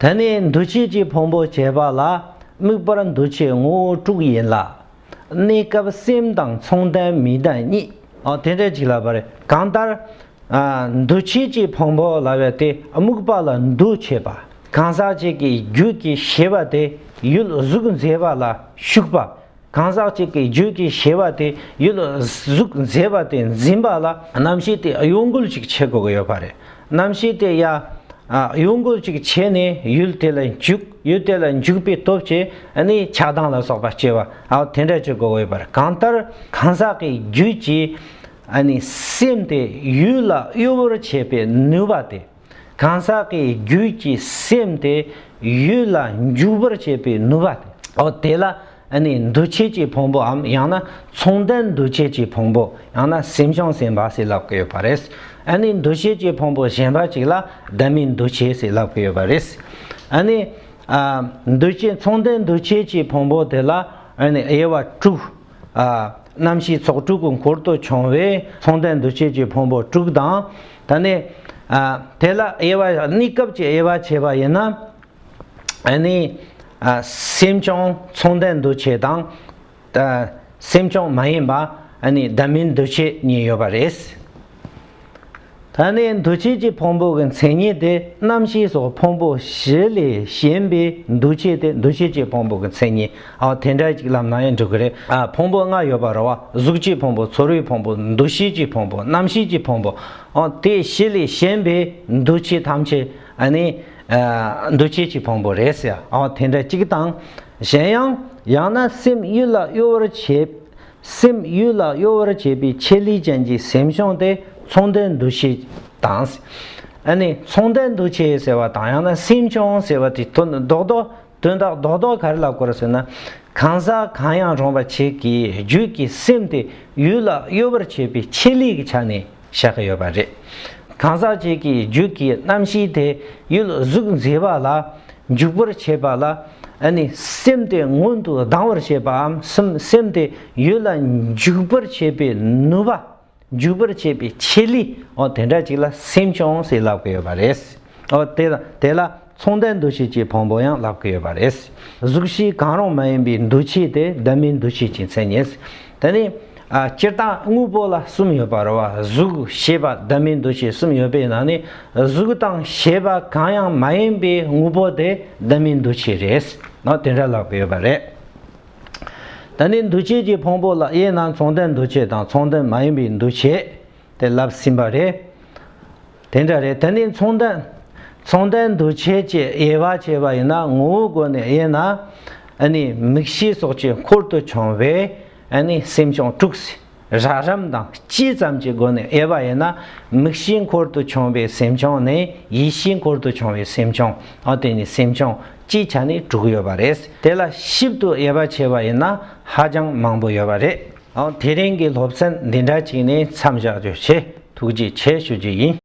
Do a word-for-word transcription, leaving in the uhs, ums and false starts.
དེ་ནས་འདུ་བྱེད་ཀྱི་ཕུང་པོ་བྱས་པ་ལ་དམིགས་པར་འདུ་བྱེད་ངོ་བོ་དྲུག་ཡིན་ལ། གནས་སྐབས་སེམས་དང་མཚུངས་ལྡན་མི་ལྡན་གཉིས། ཨོ་དེ་འདྲ་ཅིག་ལབ་པ་རེད། གང་ལྟར། ཨ། འདུ་བྱེད་ཀྱི་ཕུང་པོ་ལབ་པ་དེ་དམིགས་པ་ལ་འདུ་བྱེད་པ། གང་ཟག་གཅིག་གི་རྒྱུད་ཀྱི་ཤེས་པ་དེ་ཡུལ་གཟུགས་མཛེས་པ་ལ་ཞུགས་པ། གང་ཟག་གཅིག་གི་རྒྱུད་ཀྱི་ཤེས་པ་དེ་ཡུལ་གཟུགས་མཛེས་པ་དེ་འཛིན་པ་ལ་རྣམ་ཤེས་དེ་གཡོ་འགུལ་ཅིག་བྱེད་དགོས་ཀྱི་ཡོད་པ་རེད། རྣམ་ཤེས་དེ་ཡ། ཨ། གཡོ་འགུལ་ཅིག་བྱས་ནས་ཡུལ་དེ་ལ་འཇུག་ཡུལ་དེ་ལ་འཇུག་པའི་སྟོབས་ཀྱིས་ཨ་ནི་ཆགས་སྡང་ལ་སོགས་པ་སྐྱེ་བ། ཨ། དེ་འདྲ་ཅིག་དགོས་ཀྱི་ཡོད་པ་རེད། གང་ལྟར་གང་ཟག་གི་རྒྱུད་ཀྱི་ཨ་ནི་སེམས་དེ་ཡུལ་ལ་གཡོ་བར་བྱེད་པའི་ནུས་པ་དེ། གང་ཟག་གི་རྒྱུད་ཀྱི་སེམས་དེ་ཡུལ་ལ་འཇུག་པར་བྱེད་པའི་ནུས་པ་དེ། ཨོ་དེ་ལ་ཨ་ནི་འདུ་བྱེད་ཀྱི་ཕུང་པོའམ་ཡང་ན་མཚུངས་ལྡན་འདུ་བྱེད་ཀྱི་ཕུང་པོ། ཡང་ན་སེམས་བྱུང་སེམས་པ་ཞེས་ལབ་ཀྱི་ཡོད་པ་རེད། ཨ་ནི་འདུ་བྱེད་ཀྱི་ཕུང་པོ་གཞན་པ་ཅིག་ལ་ལྡན་མིན་འདུ་བྱེད་ཞེས་ལབ་ཀྱི་ཡོད་པ་རེད། ཨ་ནི། ཨ། འདུ་བྱེད་མཚུངས་ལྡན་འདུ་བྱེད་ཀྱི་ཕུང་པོ་དེ་ལ་ཨ་ནི་དབྱེ་བ་དྲུག་ཨ། རྣམ་ཤེས་ཚོགས་དྲུག་གི་འཁོར་དུ་བྱུང་བའི་མཚུངས་ལྡན་འདུ་བྱེད་ཀྱི་ཕུང་པོ་དྲུག་དང་། ད་ནི། ཨ། དེ་ལ་དབྱེ་བ་གནས་སྐབས་ཀྱི་དབྱེ་བ་ཕྱེ་བ་ཡིན་ན། ཨ་ནི། ཨ། སེམས་བྱུང་མཚུངས་ལྡན་འདུ་བྱེད་དང་། ཨ། སེམས་བྱུང་མ་ཡིན་པ་ཨ་ནི་ལྡན་མིན་འདུ་བྱེད་གཉིས་ཡོད་པ་རེད། ད་ནི་འདུ་བྱེད་ཀྱི་ཕུང་པོ་གི་མཚན་ཉིད་དེ་རྣམ་ཤེས་སོགས་ཕུང་པོ་བཞི་ལས་གཞན་པའི་འདུ་བྱེད་དེ་འདུ་བྱེད་ཀྱི་ཕུང་པོ་གི་མཚན་ཉིད། ཨ། དེ་འདྲ་ཅིག་ལབ་ན་ཡང་འགྲིག་གི་རེད། ཨ། ཕུང་པོ་ལྔ་ཡོད་པ་རེད་བ། གཟུགས་ཀྱི་ཕུང་པོ། ཚོར་བའི་ཕུང་པོ། འདུ་ཤེས་ཀྱི་ཕུང་པོ། རྣམ་ཤེས་ཀྱི་ཕུང་པོ། ཨ། དེ་བཞི་ལས་གཞན་པའི་འདུ་བྱེད་ཐམས་ཅད་ཨ་ནི། ཨ། འདུ་བྱེད་ཀྱི་ཕུང་པོ་རེད་ཟེར། ཨ། དེ་འདྲ་གཅིག་དང་། གཞན་ཡང་། ཡང་ན་སེམས་ཡུལ་ལ་གཡོ་བར་བྱེད། སེམས་ཡུལ་ལ་གཡོ་བར་བྱེད་པའི་ཆེད་ལས་ཅན་གྱི་སེམས་བྱུང་དེ་མཚུངས་ལྡན་འདུ་བྱེད་དང་། ཨ་ནི་མཚུངས་ལྡན་འདུ་བྱེད་ཟེར་བ་དང་ཡང་ན་སེམས་བྱུང་ཟེར་བ་དེ་དོན་རྡོག་རྡོག་དོན་དག་རྡོག་རྡོག་ག་རེ་ལབ་དགོས་རེད་ཟེར་ན། གང་ཟག་གང་ཡང་རུང་བ་ཅིག་གི་རྒྱུད་ཀྱི་སེམས་དེ་ཡུལ་ལ་གཡོ་བར་བྱེད་པའི་ཆེད་ལས་ཀྱི་ཆ་ནས་བཞག་གི་ཡོད་པ་རེད། གང་ཟག་ཅིག་གི་རྒྱུད་ཀྱི་རྣམ་ཤེས་དེ་ཡུལ་གཟུགས་མཛེས་པ་ལ་འཇུག་པར་བྱེད་པ་ལ། ཨ་ནི་སེམས་དེ་མངོན་དུ་ལྡང་བར་བྱེད་པའམ་སེམས་སེམས་དེ་ཡུལ་ལ་འཇུག་པར་བྱེད་པའི་ནུས་པ། འཇུག་པར་བྱེད་པའི་ཆེད་ལས། ཨོ་དེ་འདྲ་ཅིག་ལ་སེམས་བྱུང་ཞེས་ལབ་ཀྱི་ཡོད་པ་རེད། ཨོ་དེ་དེ་ལ་མཚུངས་ལྡན་འདུ་བྱེད་ཀྱི་ཕུང་པོ་ཡང་ལབ་ཀྱི་ཡོད་པ་རེད། གཟུགས་ཤེས་གང་རུང་མ་ཡིན་པའི་འདུ་བྱེད་དེ་ལྡན་མིན་འདུ་བྱེད་ཀྱི་མཚན་ཉིད། དེ་ནི། ཨ། སྤྱིར་བཏང་དངོས་པོ་ལ་གསུམ་ཡོད་པ་རེད་བ། གཟུགས་ཤེས་པ་ལྡན་མིན་འདུ་བྱེད་གསུམ་ཡོད་པའི་ནང་ནས་གཟུགས་དང་ཤེས་པ་གང་ཡང་མ་ཡིན་པའི་དངོས་པོ་དེ་ལྡན་མིན་འདུ་བྱེད་རེད། ཨོ་དེ་འདྲ་ལབ་ཀྱི་ཡོད་པ་རེད། ད་ནི་འདུ་བྱེད་ཀྱི་ཕུང་པོ་ལ་དབྱེ་ན་མཚུངས་ལྡན་འདུ་བྱེད་དང་མཚུངས་ལྡན་མ་ཡིན་པའི་འདུ་བྱེད་དེ་ལབ་ཟིན་པ་རེད། དེ་འདྲ་རེད། ད་ནི་མཚུངས་ལྡན། མཚུངས་ལྡན་འདུ་བྱེད་ཀྱི་དབྱེ་བ་ཕྱེ་བ་ཡིན་ན་ངོ་བོའི་སྒོ་ནས་དབྱེ་ན། ཨ་ནི་མིག་ཤེས་སོགས་ཀྱི་འཁོར་དུ་བྱུང་བའི་ཨ་ནི་སེམས་བྱུང་དྲུག་ཟེར། རགས་རིམ་དང་སྤྱི་ཙམ་གྱི་སྒོ་ནས་དབྱེ་བ་ཡིན་ན། མིག་ཤེས་འཁོར་དུ་བྱུང་བའི་སེམས་བྱུང་ནས་ཡིད་ཤེས་འཁོར་དུ་བྱུང་བའི་སེམས་བྱུང་། ཨ་དེ་ནི་སེམས་བྱུང་སྤྱིའི་ཆ་ནས་དྲུག་ཡོད་པ་རེད། དེ་ལ་ཞིབ་ཏུ་དབྱེ་བ་ཕྱེ་བ་ཡིན་ན་ཧ་ཅང་མང་པོ་ཡོད་པ་རེད། ཨང་། དེ་རིང་གི་སློབ་ཚན་འདི་འདྲ་ཅིག་ནས་མཚམས་བཞག་རྒྱུ་བྱས། ཐུགས་རྗེ་ཆེ་ཞུ་རྒྱུ་ཡིན།